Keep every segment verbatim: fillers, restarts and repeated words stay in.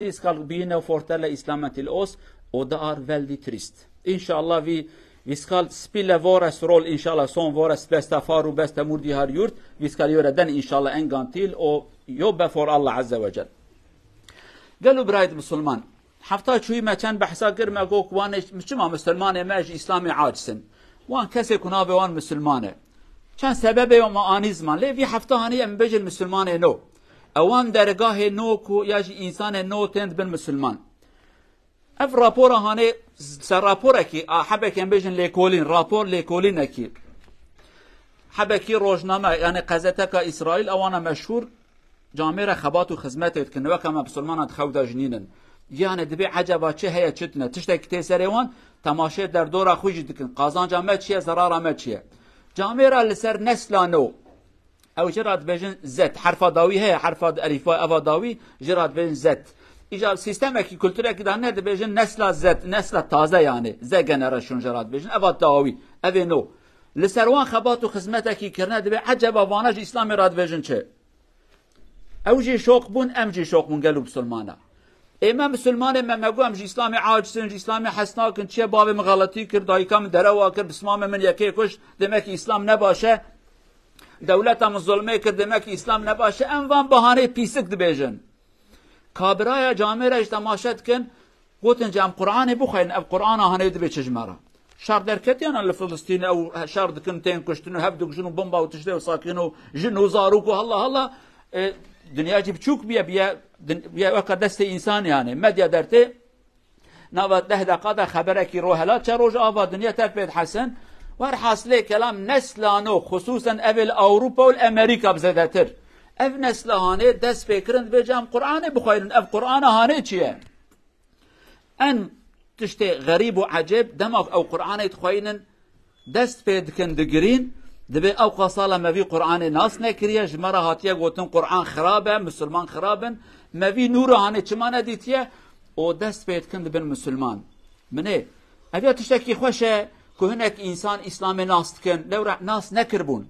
Vîskal bîne fortele îslametî li os, o da ar veldî trîst. Înşallah vî, vîskal spîle vores rol, înşallah son vores beste faru beste murdî har yurt, vîskal yore den înşallah engantîl o yo befor Allah Azze ve Cel. Gelo birayt Musulman, hefta çûyî me çend behsa kir, me got, wan ê çima Musulmanê me ji Îslamê aciz in? Wan kesê ku navê wan Musulman e. Çend sebebê me anî ziman, lê vî hefta hanî em bêjin Musulmanê no. Ewan dergahê no ku ya jî însanê no tên dibin Musulman. Ev rapora hanê ser raporekî, a, hebekê em bêjin lêkolîn, rapor lêkolînekî. Hebekî rojname, yani qezeteka Îsraîl, ewana meşhûr, camêre xebat û xizmetê dikin, weke me Musulmanan di xew de jî nînin. Yani dibê eceba çi heye, çi tune, tiştekî tê serê wan, temaşê derdora xwe jî dikin, qazanca me çi ye, zerara me çi ye. Camêra li ser nesla no, ew jê re dibêjin Z. Herfa dawî heye, herfa elîfa eva dawî, jê re dibêjin Z. Îcar sîstemekî, kulturekî de hene dibêjin nesla Z, nesla taze yani. Z generation jê re dibêjin. Eva dawî, evê no. Li ser wan xebat û xizmetekî kirine, dibê eceba vana ji Îslamê re dibêjin çi? Ew jî şok bûn, em jî şok bûn gelo Musulmana. Ê me Musulmanê me, me got em ji Îslamê aciz in, ji Îslamê hes nakin, çi ye bavê min xeletî kir, dayika min derewa kir, pismamê min yekê kuşt, demek ki Îslam ne baş e. Dewleta min zulmê kir, demek ki Îslam ne baş e. Em van bahaneyê pîsik dibêjin. Kabiraya camêre ji temaşe dikin, gotin, "Cem Qur'anê bixweynin, ev Qur'ana hanê dibe çi ji me re?" Şer derketiyan li Filistînê ew şer dikin, tên kuştin û hev dikujin û bomba û tiştê û sakin û jin û zarok û halla halla, e, dinya jî biçûk biye, biye, din-, biye weka destê însan yani. Medya dertê, nava deh deqa de xeberekî ro hela çe rojava dinya tev pê dihesin. Werhasilê kelam neslano, xusûsen ev ê li Ewropa û li Amerîka bi zêdetir. Ev nesla hanê dest pê kirin dibê cem Qur'anê bixweynin. Ev Qur'ana hanê çi ye? En tiştê xerîb û ecêb, dema ku ew Qur'anê dixweynin, dest pê dikin digirîn, dibê ew qasala me vî Qur'anê nas nekiriye, ji me re hatiye gotin Qur'an xirab e, Musulman xirab in, me vî nûra hanê çima nedîtiye, û dest pê dikin dibin Musulman. Minê, ev ya tiştekî xweş e ku hinek însan Îslamê nas dikin, lewra nas nekiribûn.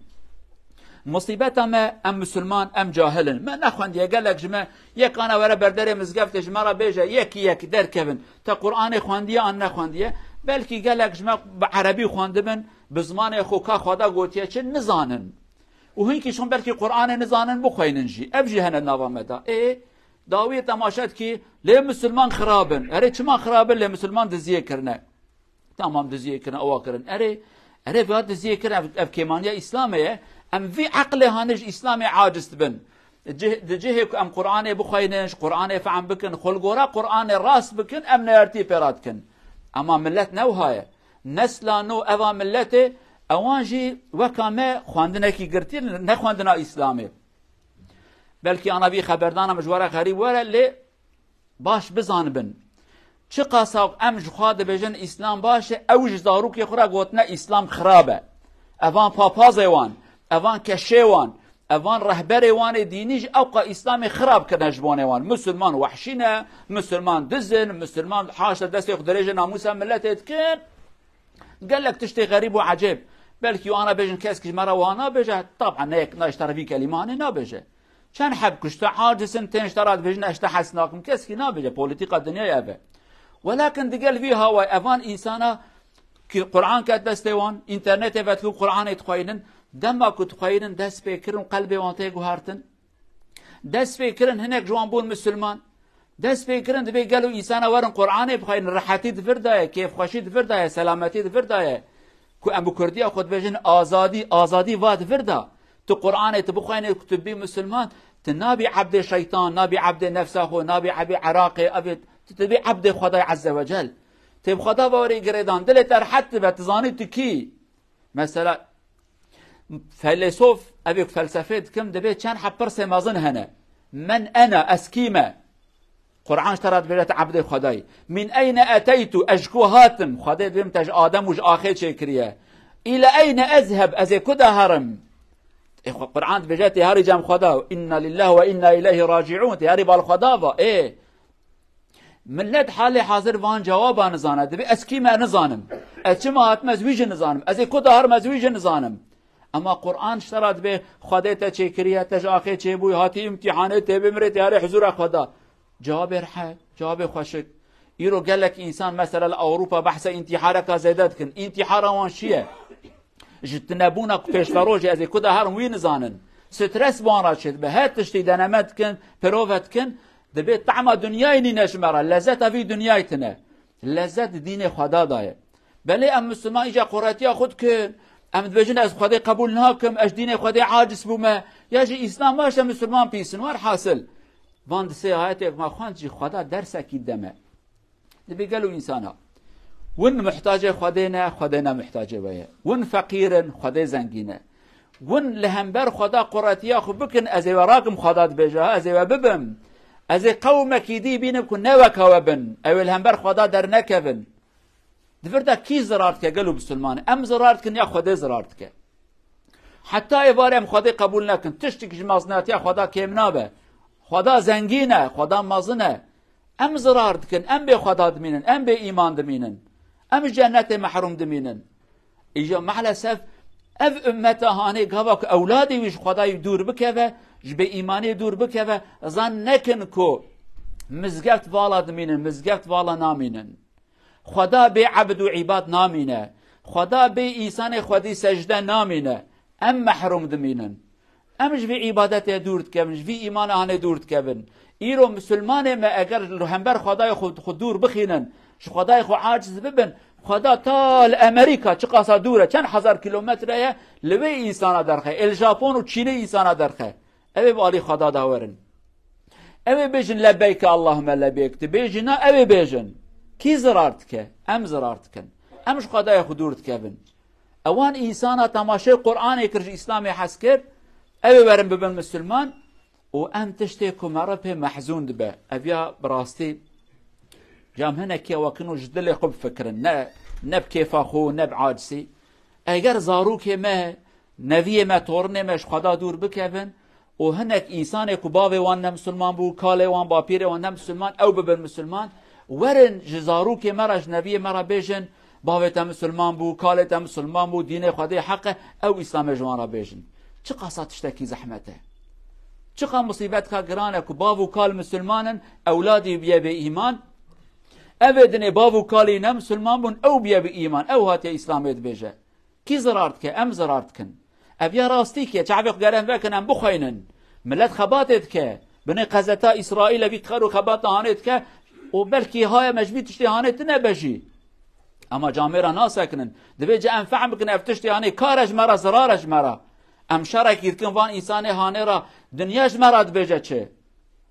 Musîbeta me, em Musulman, em cahil in. Me nexwendiye, gelek ji me yekana were berderê mizgeftê ji me re bêje, yekî yek derkevin. Te Qur'anê xwendiye an nexwendiye? Belkî gelek ji me bi erebî xwendibin, bi zimanê xwe ka Xweda gotiye çi nizanin. Û hinkî şon belkî Qur'anê nizanin bixweynin jî. Ev jî hene nava me de. Ê, dawiyê temaşe dikî, lê Musulman xirab in. Erê çima xirab in? Lê Musulman diziyê kirine. Tamam, diziyê kirin, ewa kirin. Erê, erê, vêya diziyê kirin, ev, ev kêmaniya Îslamê ye. Em vî eqlê hanê ji Îslamê aciz dibin. Cih-, di cihê ku em Qur'anê bixweynin, ji Qur'anê fehm bikin, xwe li gora Qur'anê rast bikin, em neyartî pê re dikin. Ema millet ne wiha ye. Nesla nû eva milletê, ewan jî weka me xwendinekî girtî, ne xwendina Îslamê. Belkî ana vî xeberdana min ji we re xerîb were, lê baş bizanibin. Çiqasa em ji xwe dibêjin Îslam baş e, ew ji zarokê xwe re gotine Îslam xirab e. Evan papazê wan, evan keşê wan, evan rehberê wan ê dînî jî ewqa Îslamê xirab kirine ji bonê wan. Musulman wehşî ne, Musulman diz in, Musulman haşa destê xwe dirêjê namûsa miletê dikin. Gelek tiştê xerîb û ecêb. Belkî wana bêjin, keskî ji me re wiha nabêje, taban ne yek, ne ji te re vî kelîme hanê nabêje. Çend heb ku ji te aciz in, tên ji te re dibêjin, ez ji te hez nakim, keskî nabêje, polîtîka dinyayê ev e. Welakin digel vî hawayê evan însana ku Qur'an ket destê wan, înternetê vedikin Qur'anê dixweynin, dema ku dixweynin dest pê kirin û qelbê wan tê guhertin. Dest pê kirin hinek ji wan bûn misilman. Dest pê kirin dibê gelo însana werin Qur'anê bixweynin, rehetî di vir de ye, kêfxweşî di vir de ye, selametî di vir de ye. Ku em bi kurdiya xwe dibêjin azadî, azadî va di vir de. Tu Qur'anê tu bixweyne ku tu bî misilman, tu nabî ebdê şeytan, nabî ebdê nefsa xwe, nabî ebdê Iraqê, evê tu dibî ebdê Xwedayê Ezze ve Cel. Tê bi Xweda ve werî girêdan, dilê te rehet dibe, tu zanî tu kî. Mesela, Feylesof, evê ku felsefê dikim, dibê çend heb pirsê mezin hene. Men ena, ez kî me? Qur'an ji te re dibêje, tu ebdê Xwedayî. Min eyne eteytu, ez ji ku hatim? Xwedê dibê min te ji Adem û ji axê çêkiriye. Île eyne ezheb, ez ê ku de herim? Ê xwe Qur'an dibêje, tê herî cem Xweda. Înna lillah ve înna ileyhî raciûn, tê herî bal Xweda va. Ê, Millet halê hazir van cewaba nizane. Dibê ez kî me nizanim. Ez çima hatim ez wî jî nizanim. Ez ê ku de herim ez wî jî nizanim. Ema Qur'an ji te re dibê Xwedê te çêkiriye, te ji axê çêbûyî, hatî îmtîhanê, tê bimirê, tê herê huzûra Xweda. Cewabê rihe, cewabê xweşik. Îro gelek însan mesela li Ewropa behsa întihareka zêde dikin. Întîhara wan çi ye? Ji tinebûna ku pêşverojê ez ê ku de herin wî nizanin. Stres bi wan re çêdibe. Her tiştî deneme dikin, pirove dikin. Dibê tehma dinyayê nîne ji me re. Lezeta vî dinyayê tine. Lezet di dînê Xweda de ye. Belê em Misilman îca qoretiya xwe dikin. Em dibêjin ez Xwedê qebûl nakim, ez dînê Xwedê aciz bûme. Ya jî Îslam baş e, Misilman pîs in. Werhasil. Van di sê ayetê ku me xwend jî Xweda dersekî dide me. Dibê gelo însana. Win muhtacê Xwedê ne, Xwedê ne muhtacê we ye. Win feqîr in, Xwedê zengîn e. Win li hember Xweda qoretiya xwe bikin, ez ê we rakim Xweda dibêje, ha, ez ê we bibim. Ez ê qewmekî dî bînim ku ne weka we bin. Ew ê li hember Xweda dernekevin. Di vir de kî zirar dike gelo Misilman e? Em zirar dikin ya Xwedê zirar dike? Heta êvarê em Xwedê qebûl nekin. Tiştek ji mezinatiya Xweda kêm nabe. Xweda zengîn e, Xweda mezin e. Em zirar dikin, em bê Xweda dimînin, em bê îman dimînin. Em ji cennetê mehrûm dimînin. Îja maalesef ev ummeta hanê gava ku ewladê wî ji Xwedayî dûr bikeve, ji bêîmaniyê dûr bikeve, zan nekin ku mizgeft vala dimînin, mizgeft vala namînin. Xweda bê ebd û îbad namîne. Xweda bê însanê xwedî secde namîne. Em mehrûm dimînin. Em ji vî îbadetê dûr dikevin, ji vî îmana hanê dûr dikevin. Îro misilmanê me eger li hember Xwedayê xwe, xwe dûr bixînin, ji Xwedayê xwe aciz bibin, Xweda ta li Amerîka çiqasa dûr e, çend hezar kîlometre ye, li wê însana derxe. Ê li Japon û Çînê însana derxe. Ew ê bi alî Xweda de werin. Ew ê bêjin lebeyke Allahümme lebeyk. Tu bêjî na, ew ê bêjin. Kî zirar dike? Em zirar dikin. Em ji Xwedayê xwe dûr dikevin. Ewan însana temaşê Qur'anê kir, ji Îslamê hez kir. Ew ê werin bibin misilman. Û em tiştê ku me re pê mehzûn dibe. Ev ya bi rastî cam hinekî ew kin û ji dilê xwe bifikirin. Ne, ne bi kêfa xwe, ne bi acizî. Eger zarokê me, neviyê me, torinê me ji Xweda dûr bikevin û hinek însanê ku bavê wan ne misilman bû, kalê wan, bapîrê wan ne misilman, ew bibin misilman, werin ji zarokê me re, ji neviyê me re bêjin, bavê te misilman bû, kalê te misilman bû, dînê Xwedê heq e, ew Îslamê ji wan re bêjin. Çiqasa tiştekî zehmet e. Çiqa musîbetka giran e ku bav û kal misilman in, ewladî biye bê îman. Ev ê dinê bav û kalî ne misilman bûn, ew biye bi îman, ew hatiye Îslamê dibêje. Kî zirar dike? Em zirar dikin. Ev ya rastîk e, çavê xwe gere em vekin, em bixweynin. Milet xebatê dike. Binê qezeta Îsraîl evî dixer û xebata hanê dike û belkî haye me ji vî tiştê hanê tine be jî. Ema camê re nasekinin. Divê ci em fehm bikin, ev tiştê hanê kar e ji me re, zirar e ji me re. Em şerekî dikin van însanê hanê re, dinya ji me re dibêje çi?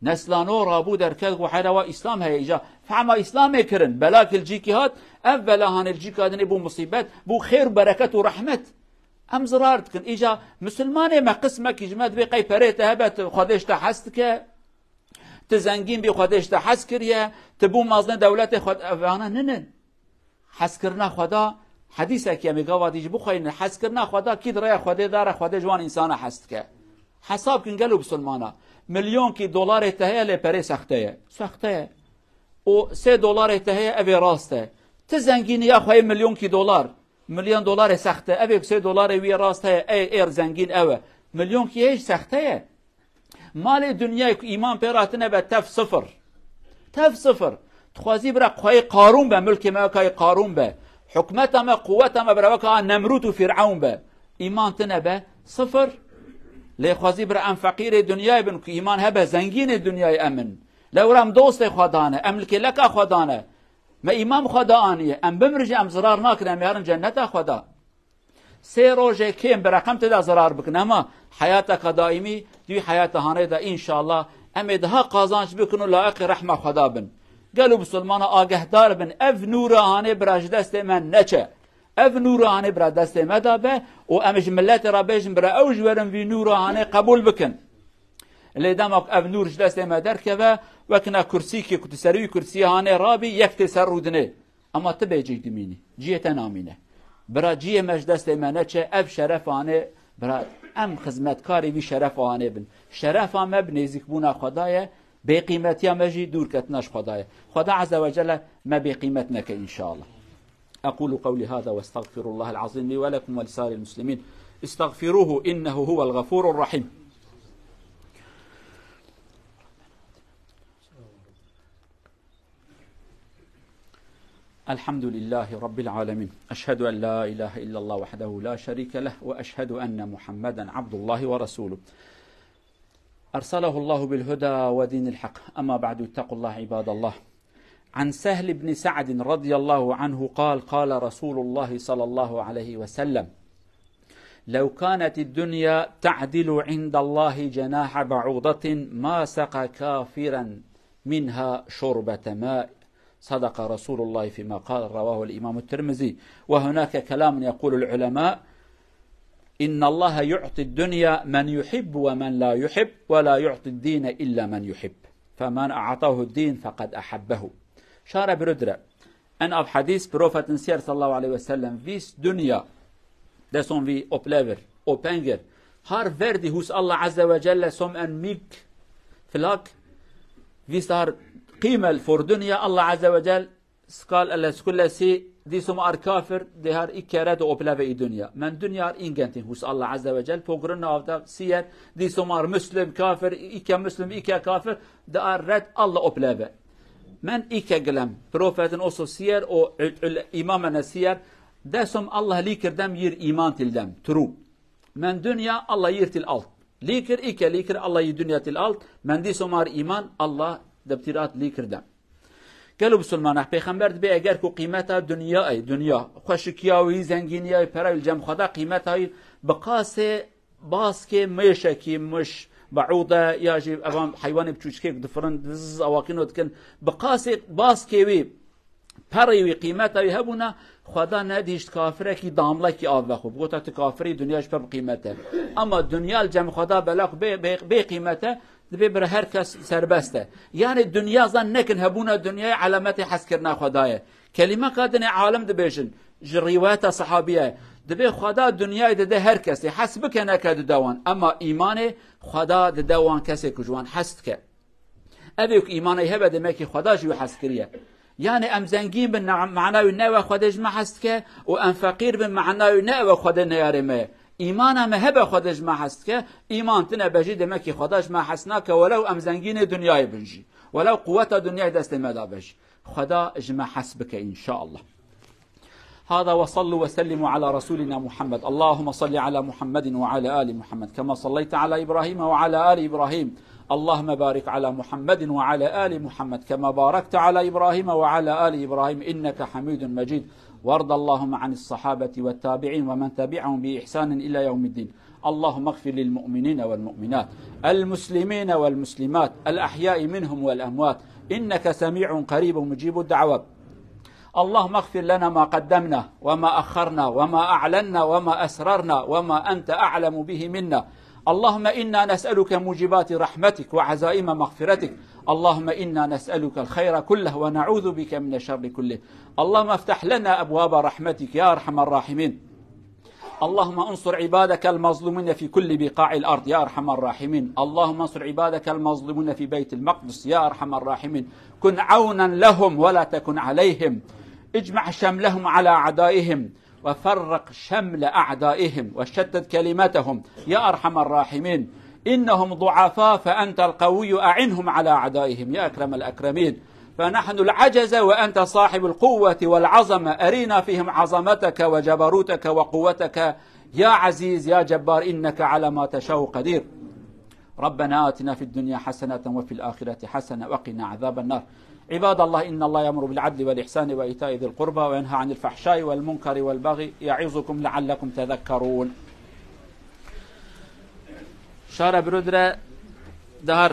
Nesla nû rabû derket, got heyra wa Îslam heye, îca fehma Îslamê kirin. Bela ki li cîkî hat, ev bela hanê li cîka dinê bû musîbet, bû xêr û bereket û rehmet. Em zirar dikin. Îca misilmanê me qismekî ji me dibê qey perê te hebe, tu Xwedê ji te hez dike. Tu zengîn bî, Xwedê ji te hez kiriye. Tu bû mezin, dewletê xwe, evana ninin. Hezkirina Xweda, hedîsekî em ê gava dî jî bixweynin. Hezkirina Xweda kî di rêya Xwedê de re, Xwedê ji wan însana hez dike. Hesab kin gelo bisilmana. Milyonkî dolarê te heye lê perê sexte ye. Sexte ye. Û sê dolarê te heye, ev ê rast e. Ti zengînî ya xwe yê milyonkî dolar. Milyon dolarê sexte. Ev ê sê dolarê wî yê rast heye, ê, ê zengîn ew e. Milyonkî heye jî sexte ye. Malê dinyayê ku îman pê re tine be tev sifir. Tev sifir. Dixwazî bira xweyê Qarûn be, milkê me wekayê Qarûn be. Hikûmeta me, quweta me bira weka Nemrûd û Fîrewn be. Îman tine be sifir. Lê xwezî bira em feqîrê dinyayê bin ku îman hebe zengînê dinyayê em in. Lewra em dostê Xwedan e, em li kêleka Xwedan e. Me îman bi Xweda aniye. Em bimirin jî em zirar nakin, em ê herin cenneta Xweda. Sê rojê kêm bi reqem tê de zirar bikin, ema heyateka daîmî, di wî heyata hanê de înşallah em ê daha qazanç bikin û layiqê rehma Xweda bin. Gelo bisilmana agehdar bin, ev nûra hanê bira ji destê me neçe. Ev nûra hanê bira destê me de be û em ji miletê re bêjin bira ew ji werin vî nûra hanê qebûl bikin. Lê dema ku ev nûr ji destê me derkeve, wekine kursîkê ku tu ser wî kursiyê hanê rabî, yek tê ser rûdinê. Ema tu bê cî dimînî. Ciyê te namîne. Bira ciyê me ji destê me neçe, ev şeref anê, bira em xizmetkarê vî şeref anê bin. Şerefa me bi nêzîkbûna Xweda ye, bêqîmetiya me jî dûrketina ji Xweda ye. Xweda Azze ve Celle me bêqîmet neke înşallah. أقول قولي هذا وأستغفر الله العظيم لي ولكم ولسائر المسلمين. استغفروه إنه هو الغفور الرحيم. الحمد لله رب العالمين. أشهد أن لا إله إلا الله وحده لا شريك له، وأشهد أن محمدا عبد الله ورسوله. أرسله الله بالهدى ودين الحق. أما بعد، اتقوا الله عباد الله. عن سهل بن سعد رضي الله عنه قال: قال رسول الله صلى الله عليه وسلم: لو كانت الدنيا تعدل عند الله جناح بعوضة ما سقى كافرا منها شربة ماء. صدق رسول الله فيما قال، رواه الإمام الترمذي. وهناك كلام يقول العلماء: إن الله يعطي الدنيا من يحب ومن لا يحب، ولا يعطي الدين إلا من يحب، فمن أعطاه الدين فقد أحبه. Şare birudre. En av hadîs, Profetin siyer sallallahu aleyhi ve sellem, vîst dunya, desom vî oplevir, opengir, har verdi hus Allah Azze ve Celle som en mik, flak, vîst har qîmel for dunya Allah Azze ve Celle skal ele skullesi, dîsomar kafir, de har î kere de opleve î dunya. Men dunya ar îngentin hus Allah Azze ve Celle, pogrin avda siyer, dîsomar muslim, kafir, îke muslim, îke kafir, de ar red Allah opleve. Men îke gilem, Profetin oso siyer o ül, ül, imamene siyer, desom Allah lî kirdem yir iman tildem, tru. Men dunya Allah yir til alt. Lî kir, îke lî kir, Allah yî dunya til alt. Men dîsomar iman Allah debtirat lî kirdem. Gelo Musulmana, Pêxember dibê eger ku qîmeta dunyayê, dunya, xweşikiya wî, zengîniya wî, pera wî li cem xwe da qîmeta wî bi qasê baskê mêşekî, miş, beûde ya jî evan heywanê biçûçikê ku difirin, diz awakîno dikin, bi qasê baskê wî, perê wî, qîmeta wî hebûna, Xweda nedihişt kafirekî damlekî av vexwe. Bigota tu kafirî, dunya ji pir bi qîmet e. Ema dunya li cem Xweda bela ku bê, bê, bê qîmet e, dibê bira her kes serbest e. Yani dunya zan nekin hebûna dunyayê alametê hezkirina Xweda ye. Kelîmeka dinê alim dibêjin, ji rîwayeta sehabî ye. Dibê Xweda dunyayê dide her kesê. Hes bike neke dide wan. Ema îmanê Xweda dide wan kesê ku ji wan hes dike. Ev ê ku îmanê hebe demekî Xweda ji wî hes kiriye. Yani em zengîn bin, na-, mana wî ne ew e Xwedê ji me hes dike û em feqîr bin, mana wî ne ew e Xwedê neyarê me ye. Îmana me hebe Xwedê ji me hes dike, îman tine be jî demekî Xweda ji me hes nake, welew em zengînê dunyayê bin jî. Welew quweta dunyayê destê me da be jî. Xweda ji me hes bike, înşallah. هذا وصلوا وسلموا على رسولنا محمد. اللهم صل على محمد وعلى آل محمد كما صليت على إبراهيم وعلى آل إبراهيم. اللهم بارك على محمد وعلى آل محمد كما باركت على إبراهيم وعلى آل إبراهيم إنك حميد مجيد. وارض اللهم عن الصحابة والتابعين ومن تبعهم بإحسان إلى يوم الدين. اللهم اغفر للمؤمنين والمؤمنات، المسلمين والمسلمات، الأحياء منهم والأموات، إنك سميع قريب مجيب الدعوات. اللهم اغفر لنا ما قدمنا وما أخرنا وما أعلنا وما أسررنا وما أنت أعلم به منا. اللهم إنا نسألك موجبات رحمتك وعزائم مغفرتك. اللهم إنا نسألك الخير كله ونعوذ بك من الشر كله. اللهم افتح لنا أبواب رحمتك يا أرحم الراحمين. اللهم انصر عبادك المظلومين في كل بقاع الأرض يا أرحم الراحمين. اللهم انصر عبادك المظلومين في بيت المقدس يا أرحم الراحمين. كن عونا لهم ولا تكن عليهم. اجمع شملهم على أعدائهم وفرق شمل أعدائهم وشتت كلمتهم يا أرحم الراحمين. إنهم ضعفاء فأنت القوي، أعنهم على أعدائهم يا أكرم الأكرمين. فنحن العجز وأنت صاحب القوة والعظمة، أرنا فيهم عظمتك وجبروتك وقوتك يا عزيز يا جبار، إنك على ما تشاء قدير. ربنا آتنا في الدنيا حسنة وفي الآخرة حسنة وقنا عذاب النار. عباد الله، إن الله يأمر بالعدل والإحسان وإيتاء ذي القربى وينهى عن الفحشاء والمنكر والبغي يعظكم لعلكم تذكرون. Şare birudre dahar